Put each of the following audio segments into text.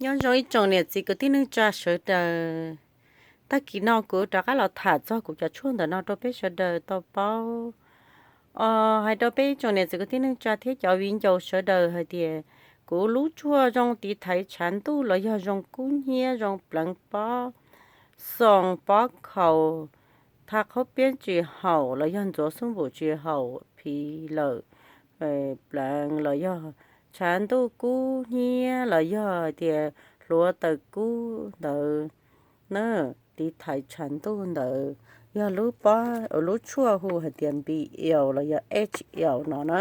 Nyob zoo ib tsoom niam txiv kwv tij neej tsa sawv daws. Tag kis no kuv rov qab los tham txog kuv cov tshuaj ntawm no rau peb sawv daws tau paub. Hais rau peb ib tsoom niam txiv kwv tij neej tsa thiab cov viv ncaus sawv daws hais tias kuv lub tshuaj zoo tiv thaiv tshav ntuj los yog zoo kub hnyiab, zoo pleev pob, xoo pob khaus, tha qhaub piab tsis haum los yog ntxuav xub npum tsis haum phiv lawm, pleev los yog tshav ntuj kub hnyiab los yog tias hluav taws kub ntawd na, tiv thaiv tshav ntuj ntawd, yog lub pob, lub tshuaj hu hais tias B L los yog H L no na.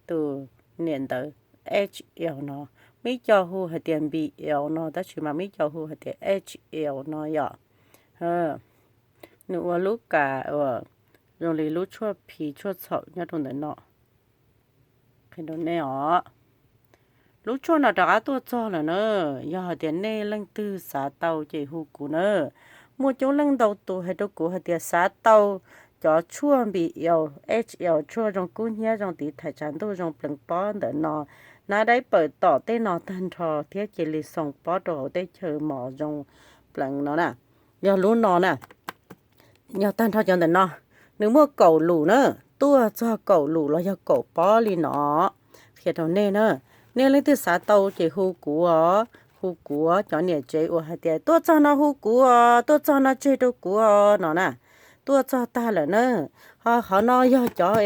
Tus niam ntawv H L no, muaj ib co hu hais tias B L no tab sis mas muaj ib co hu hais tias H L no yom. Nws ua lub kas uas zoo li lub tshuaj phiv tshuaj txhaum nyob rau ntawm no. Qhia rau nej os, lub tshuaj no rov qab tuaj txog lawm na. Yog hais tias nej leej twg xav tau ces hu kuv na. Muaj coob leej ntau tus hais rau kuv hais tias xav tau cov tshuaj B L, H L, tshuaj zoo kub hnyiab zoo tiv thaiv tshav ntuj zoo pleev pob ntawm no, hnab daib pawm tom tej no tag nrho thiab cia li xoo pob rau hauv tej chaw mos zoo pleev no na. Yog lub no na, yog tag nrho cov ntawm no, nws muaj kaum lus na, tuaj txog kaum lus los yog kaum pob li no. Qhia rau nej na, nej leej twg xav tau ces hu kuv os, hu kuv os. Cov niam tsev uas hais tias tuaj txog no hu kuv os, tuaj txog no tseg rau kuv os no na, tuaj txog tag lawm na. Ho qhov no yog cov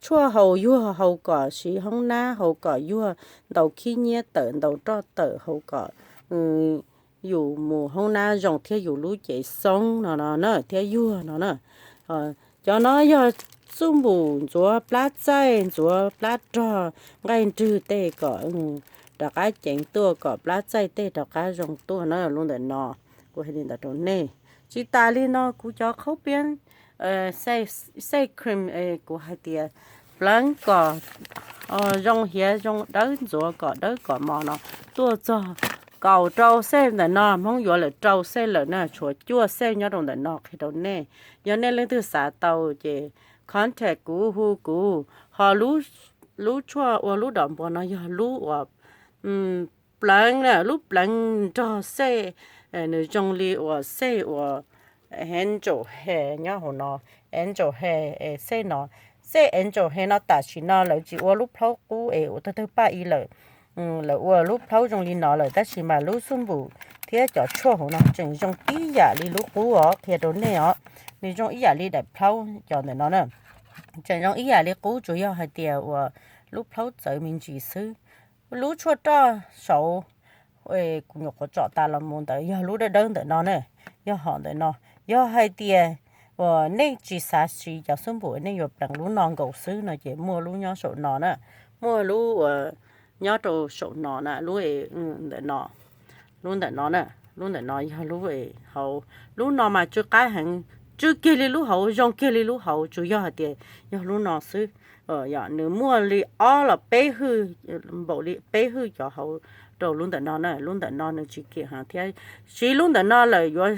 tshuaj haus yuag, haus kom siv hoob nab, haus kom yuag, ntaus khib nyiab tawm, ntaus roj tawm, haus kom yus mus hoob nab zoo thiab yus lub cev xoob no no na, thiab yuag no na. Cov no yog xub npum ntxuav plab txaij, ntxuav plab rog, nqaij nrwg tej kom rov qab ceev tuaj, kom plab txaij tej rov qab zoo tuaj na. Lub ntawm no kuv hais li ntawd rau nej. Tsis tas li no, kuv cov qhaub piab, xej cream, kuv hais tias pleev kom zoo hiav zoo dawb, ntxuav kom dawb kom mos no, tuaj txog kaum rau xej ntawm no. Hmoob yuav lawm rau xej lawm na, tshuav cuaj xej nyob rau ntawm no qhia rau nej. Yog nej leej twg xav tau ces contact kuv, hu kuv. Ho lub tshuaj ua lub dom npua no yog lub uas pleev na, lub pleev nrog xej, nws zoo li uas xej uas angel hair nyob hauv no, angel hair, xej no, xej angel hair no tam sim no lawv tsis ua lub plhaub qub es ua tawg tawg paj i lawm. Lawv ua lub plhaub zoo li no lawm tab sis mas lub xub npum thiab cov tshuaj hauv no tseem zoo ib yam li lub qub os, qhia rau nej os. Nws zoo ib yam li daim plhaub cov ntawm no na, tseem zoo ib yam li qub, tsuas yog hais tias uas lub plhaub txawv me ntsis xwb. Lub tshuaj roj saud, kuv nyuam qhuav tsom tas los mus ntawd yog lub dawb dawb ntawm no na, yog hom ntawm no. Yog hais tias uas nej tsis xav siv cov xub npum, nej yuav pleev lub no nkaus xwb no ces muaj lub nyob saum no na, muaj lub uas nyob rau saum no na, lub ntawm no, lub ntawm no na, lub ntawm no yog lub hauv. Lub no mas tsw qab heev, tsw kiag li lub hauv, zoo kiag li lub hauv, tsuas yog hais tias yog lub no xwb. Nws muaj li ob los peb hwj, npaum li peb hwj cov hauv rau lub ntawm no na. Lub ntawm no nws tsis kim heev thiab, siv lub ntawm no lawm yuav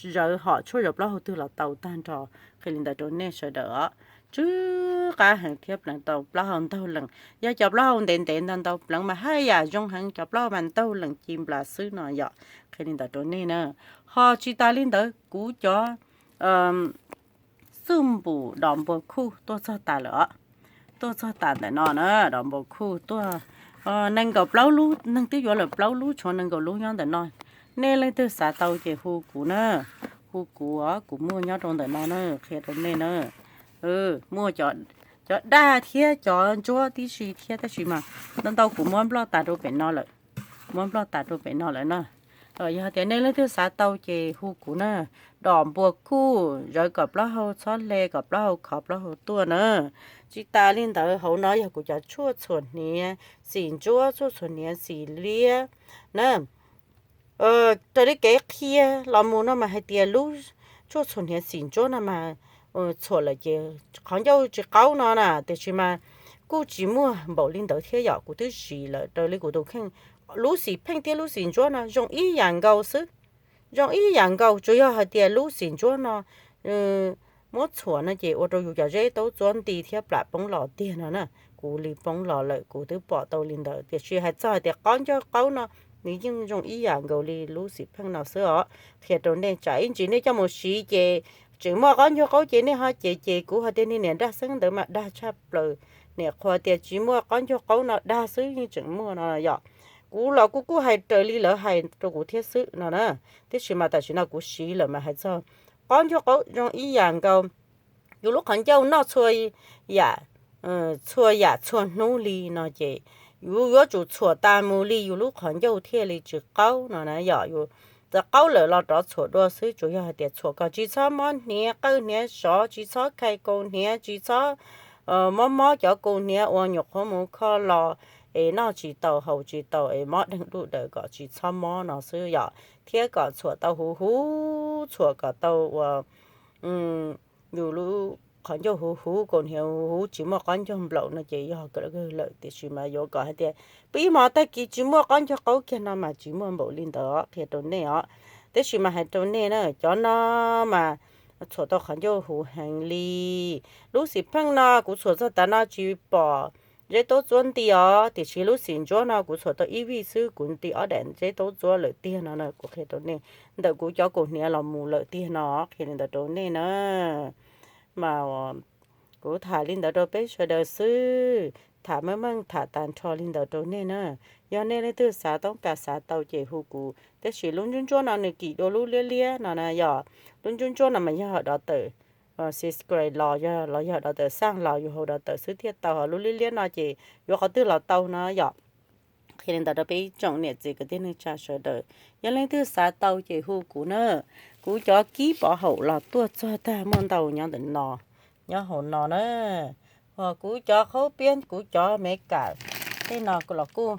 zawv hom tshuaj zov plaub hau twg los tau tag nrho. Qhia li ntawd rau nej sawv daws os. Tsw qab heev thiab pleev tau plaub hau ntaug lees. Yog cov plaub hau ntev ntev ntau ntau pleev mas haj yam zoo heev, cov plaub hau mas ntaug lees ci nplas xwb no yom. Qhia li ntawd rau nej na. Ho tsis tas li ntawd, kuv cov xub npum dom npua khuj tuaj txog tas lawm os. Tuaj txog tas ntawm no na, dom npua khuj tuaj nees nkaum plaub lub, neeg twb yuav lawm plaub lub, tshuav nees nkaum lub nyob ntawm no. Nej leej twg xav tau ces hu kuv na, hu kuv os, kuv muaj nyob rau ntawm no na, qhia rau nej na. Muaj cov daj thiab cov ntsuab tib si thiab tab sis mas ntau ntau kuv muab nploj tas rau pem no lawm, muab nploj tas rau pem no lawm na. Yog tias nej leej twg xav tau ces hu kuv na. Dom npua khuj zawv kom plaub hau txhob hle, kom plaub hau khov plaub hau tuaj na. Tsis tas li ntawd, hauv no yog kuv cov tshuaj txhuam hniav xim ntsuab, tshuaj txhuam hniav xim liab na. Raws li kev qhia los mus no mas hais tias lub tshuaj txhuam hniav xim ntsuab no mas txhuam lawm ces qhov ncauj tsis qaub no na, tiam sis mas kuj tsis muaj npaum li ntawd thiab yom, kuv twb siv lawm raws li kuv tus kheej. Lub xim pheej thiab lub xim ntsuab no zoo ib yam nkaus xwb, zoo ib yam nkaus, tsuas yog hais tias lub xim ntsuab no muab txhuam no ces ua rau yus cov zeb taub txuab nti thiab plam poob los tiag no na. Kuv li poob los lawm, kuv twb pom tau li ntawd, tiam sis hais txog hais tias qhov ncauj qaub no nws yeej zoo ib yam nkaus li lub xim pheej no xwb os. Qhia rau nej tsam ib ntsis nej coj mus siv ces tseem muaj qaub ncaug qaub ces nej ho ces ces kuv hais tias niag niam nraj xeeb ntawd mas dag tshaj plaws. Niam qhuas tias tsis muaj qaub ncaug qaub no dag xwb yeej tseem muaj no yom. Kuv los kuv kuj hais raws li lawv hais rau kuv thiab xwb no na. Tiam sis mas tam sim no kuv siv lawm mas hais txog qaub ncaug qaub zoo ib yam nkaus yus lub qhov ncauj noj txhua yam, txhua yam txhua hnub li no ces yus yuav tsum txhuam tas mus li yus lub qhov ncauj thiaj li tsis qaub no na yom. Yus txawm qaub lawm los rov txhuam dua xwb, tsuas yog hais tias txhuam kom tsis txhob mob hniav qawj hniav sov, tsis txhob khai kaus hniav, tsis txhob mob mob cov kaus hniav uas nyuam qhuav mus kho los es noj tsis tau haus tsis tau es mob deeg duj daws kom tsis txhob mob no xwb yom. Thiab kom txhuam tau huv huv, txhuam kom tau uas yus lub qhov ncauj huv huv, kaus hniav huv huv, tsis muaj qaub ncaug nplaum no ces yog kawg lawm. Tiam sis mas yuav kom hais tias pib hmo tag kis tsis muaj qaub ncaug qaub kiag no mas tsis muaj npaum li ntawd qhia rau nej os. Tiam sis mas hais rau nej na, cov no mas txhuam tau qhov ncauj huv heev li. Lub xim pheej no kuv txhuam txog tav no tsis pom zeb taub txuab nti os, tiam sis lub xim ntsuab no kuv txhuam tau ib vij xwb kuv nti ob daim zeb taub txuab lawm tiag no na. Kuv qhia rau nej, ntawm kuv cov kaus hniav los mus lawm tiag no, qhia li ntawd rau nej na. Mas kuv tham li ntawd rau peb sawv daws xwb, tham meej meej tham tag nrho li ntawd rau nej na. Yog nej leej twg xav toob kas xav tau ces hu kuv, tab sis lub ntsuab ntsuab no nws kim dua lub liab liab no na yom. Lub ntsuab ntsuab no mas yog hauv dov tawm subscribe los yog, los yog dov tawm xaj los yus hu dov tawm xwb thiaj tau, ho lub liab liab no ces yuav qhov twg los tau no yom. Qhia li ntawd rau peb ib tsoom niam txiv kwv tij neej tsa sawv daws, yog leej twg xav tau ces hu kuv na. Kuv cov kib pov haum los tuaj txog tag muaj ntau nyob ntawm no, nyob hauv no na. Ho kuv cov khaub piab, kuv cov me kam tej no los kuj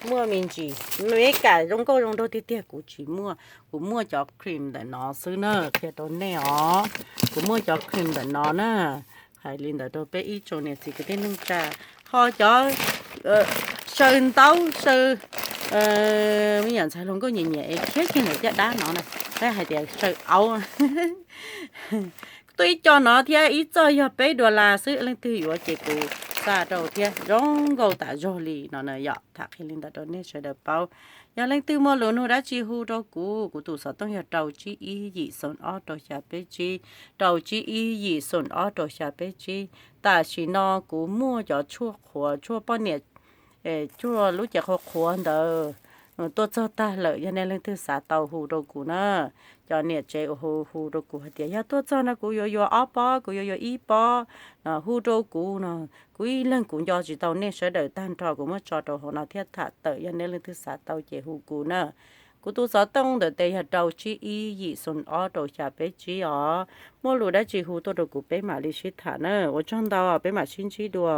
muaj me ntsis. Me kam zoo nkauj zoo nraug tiag tiag kuv tsis muaj, kuv muaj cov cream ntawm no xwb na, qhia rau nej os. Kuv muaj cov cream ntawm no na. Hais li ntawd rau peb ib tsoom niam txiv kwv tij neej tsa, ho cov saw ntaub saw, me nyuam ntxhais hluas nkauj nyiam nyiam es khiav kiag ntawm caj dab no na, peb hais tias saw aub. Tuaj ib co no thiab ib txoj yog peb dollar xwb, leej twg yuav ces kuv xa rau thiab, zoo nkauj tas zog li no na yom. Tham qhia li ntawd rau nej sawv daws paub. Yog leej twg muaj lus nug dab tsi hu rau kuv, kuv tus xov tooj yog rau tsib ib yim xoom ob rau xya peb tsib, rau tsib ib yim xoom ob rau xya peb tsib. Tam sim no kuv muaj cov tshuaj qhuav, tshuaj poj niam, tshuaj lub cev qhuav qhuav ntawd tuaj txog tag lawm, yog nej leej twg xav tau hu rau kuv na. Cov niam tsev uas hu hu rau kuv hais tias yog tuaj txog no kuv yuav yuav ob pob, kuv yuav yuav ib pob, hu rau kuv no. Kuv ib leeg kuv nco tsis tau nej sawv daws tag nrho, kuv muab tso rau hauv no thiab tham tawm, yog nej leej twg xav tau ces hu kuv na. Kuv tus xov tooj ntawm tes yog rau tsib ib yim xoom ob rau xya peb tsib os. Muaj lus dab tsi hu tuaj rau kuv peb mam li sib tham na. Ua tsaug ntau, peb mam sib ntsib dua.